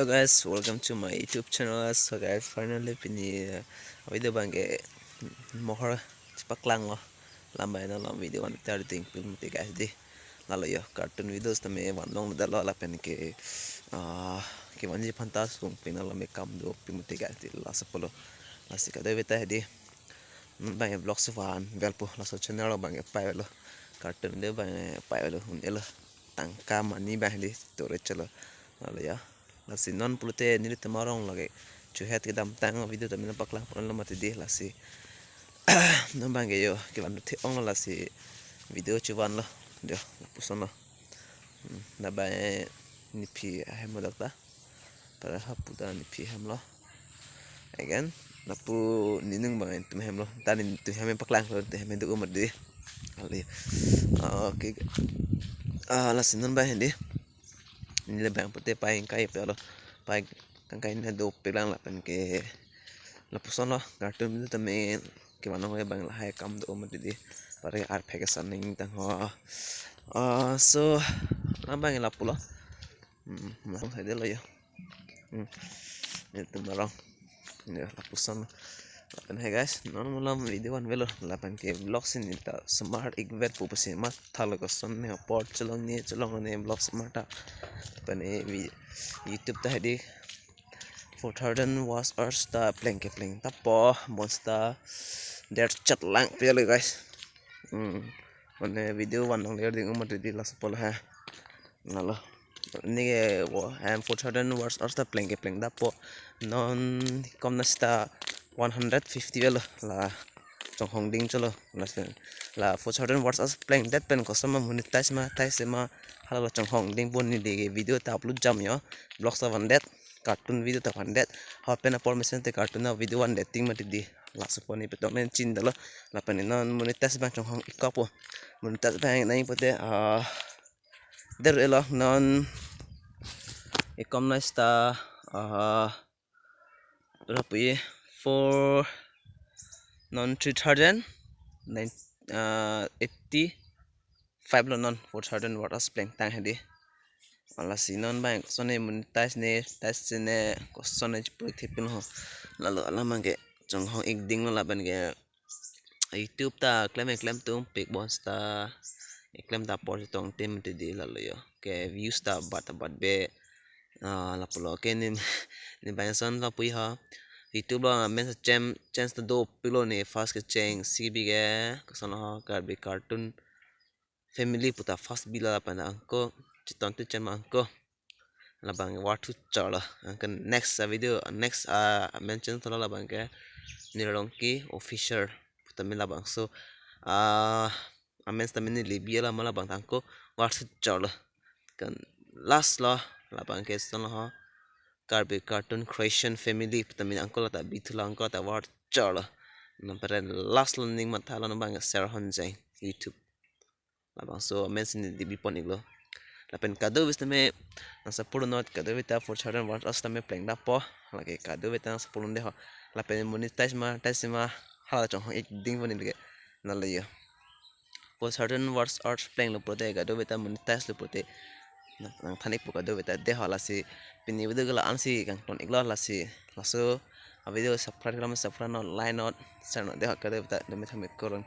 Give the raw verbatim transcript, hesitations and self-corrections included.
Hello guys, welcome to my YouTube channel. So guys, finally pini uh, video abangke mohor chepaklanglo. Lambai na lam video an tar ding pil mati guys di. Lalo yo cartoon videos tame vanlongdetlo lapen ke ah kevanji phanta sung pina lam kam do pil mati guys di, laso apotlo. Lasi kadokave ta di. Non abang vlog si vanvetpo, laso channel abangke pailo. Cartoon video abangke pailo, un-elo. Tangka mani abang di tore chalo. Lalo ya. Lasi non pulote nelitum arong lake chuhet kedamtang video tame nangpaklang ponlo mati di, lasi non abangke yo kevan thek-onglo, lasi video chuvanlo. Yo, pusonlo. Hmm, labang nephi ahem lo dak ta. Para hapu ta nephi ahem lo. Again, lapu nening abang netum ahem lo. Ta netum ahem paklanglo, netum ahem do mati di. Kali. Ah, okay. Ah, lasi non abang di. Neli abang pute pai kai pe lo. Pai kangkai na dopiklang lapen ke lapusonlo, cartoon video tame kevan abang lahai kam do mati di. Pare arphek ason ning tangho. Ah, so, lam abang lapulo. Hmm, masang saja lo ya. Hmm. Netum arong. Ya, lapuson. Lapen hai guys, non malam video vanvetlo. Lapen ke vlog si neta smart ikvet pupusi mathalo, koson ne apor cholong ne cholong ne vlog smart ta. Lapen e vi-, YouTube ta hai di four thousand watch hours ta pleng kepleng ta po, bonsita der chat lang pelo guys. Hmm. Mane video vanlongleding mati di, laso apotlo ha. Lalo. Neke wo, em, four thousand watch hours ta pleng kepleng ta po. Non kom na sita one hundred fifty velo la chonghong ding cholo. La, la four thousand watch hours plengdet pen koson ma monetize ma, monetize ma, hala la chonghong ding po, neli ke video ta upload jam yo. Vlog ta vandet, cartoon video ta vandet. Hapen apor mesen te cartoon a video vandet ting mati di. Laso apot ne petok nen chin dalo. Lapen non monetize abang chonghong ik-ong po. Monetize abang nang pute, ah, der elo non e kom na sita, ah, berapa ya? Four, non three thousand nine, ah, eighty five lo, non four thousand watch hours plengtang hai di. Lasi non abang koson ne monetize ne, monetize ne, koson ne chepur thepin ho. Lalo alam abangke chonghong ik dinglo lapen ke YouTube ta klem klem tum pik, bonsita klem ta apor chetong tim te di, lalo yo. Ke views ta bat bat be. Ah, lapulo ke ne, ne abang son lapu ha. YouTube lo amen sa chem, chance ta dopiklo, ne first kecheng si bi ke, koson ho, Karbi cartoon family puta first bi, lapen angko chetong te chem angko. Labang war thu cholo. Angko next a video, next a mention tholo labang ke Nirlongki Official putame labangso, ah, amen tame neli bi alam labang ta angko war thu cholo. Kan last lo labang ke son ho, Karbi Cartoon Creation Family putame angko la ta bi thulo, angko ta war cholo. Namparen last lo, ning mathalo, nang abang share honjeng YouTube. Labangso amen si neli bi pon iklo. Lapen kadokave tame nang support non, kadokave ta four thousand watch hours tame pleng ta po. Lake kadokave ta nang support non de ho. Lapen monetize ma, monetize ma, hala chonghong ik ding po neli ke. Lalo yo. Four thousand watch hours plenglo pulote, kadokave ta monetize lo pulote, nang, nangthan ik po kadokave ta de ho. Lasi pini video ke la-an si kangton iklo, lasi laso a video subscribe klam subscribe non, like non, share non de ho, kadokave ta dome thame kurang.